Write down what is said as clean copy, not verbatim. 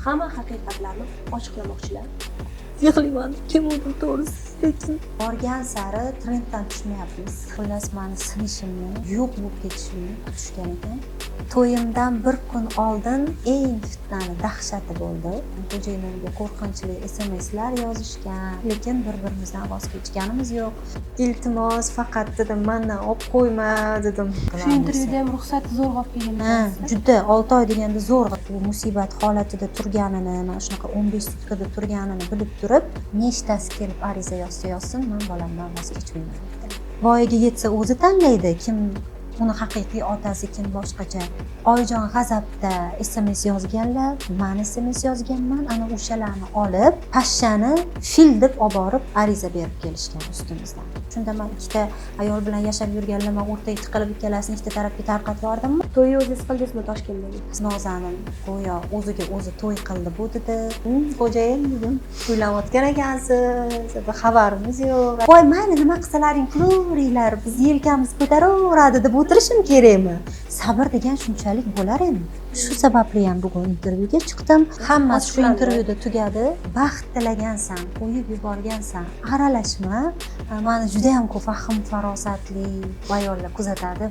Hamma haqiqatlarni ochiqlamoqchilar. Yig'layman, keluvdim to'g'risi, lekin Borgan sari trenddan tushmayapmiz. Xullas, mani sinishimni, yo'q bo'lib ketishimni kutishgan ekan. To'yimdan bir kun oldin eng fitnani dahshati bo'ldi. Xo'jayinimga qo'rqinchli SMSlar yozishgan, lekin bir birimizdan voz kechganimiz yo'q. Iltimos, faqat dedim, mandan olib qo'yma dedim. Shu intervyuda ham ruxsat zo'rg'a olib kelgan Ha, ekansiz. Juda 6 oy deganda zo'rg'a. Bu musibat holatida turganini, mana shunaqa 15 sutkada turganini bilib turib, nechtasi kelib ariza yozsa yozsin, man bolamdan voz kechmayman dedi. Voyaga yetsa, o'zi tanlaydi, kim uni haqiqiy otasi, kim boshqacha. Oyijon g'azabda SMS yozganlar, man SMS yozganman, ana o'shalarni olib, pashshani fil deb olib borib ariza berib kelishgan ustimizdan. Shunda man ikkita ayol bilan yashab yurganlar, man o'rtaga tiqilib, ikkalasini ikkita tarafga tarqatib yubordimmi? To'yni o'zingiz qildingizmi Toshkentdagi? Nozanim go'yo o'ziga o'zi to'y qildi bu dedi. Xo'jayin dedim, uylanayotgan ekansiz, bir xabarimiz yo'q. Voy, mayli, nima qilsalaring qilaveringlar, biz yelkamiz ko'taraveradi deb o'tirishim kerakmi? Sabr degan shunchalik bo'lar endi. Shu sababli ham bugun intervyuga chiqdim. Hammasi shu Ochiqlandi. intervyuda tugadi. Baxt tilagansan, qo'yib yuborgansan, aralashma. Mani judayam ko'p fahm farosatli ayollar kuzatadi.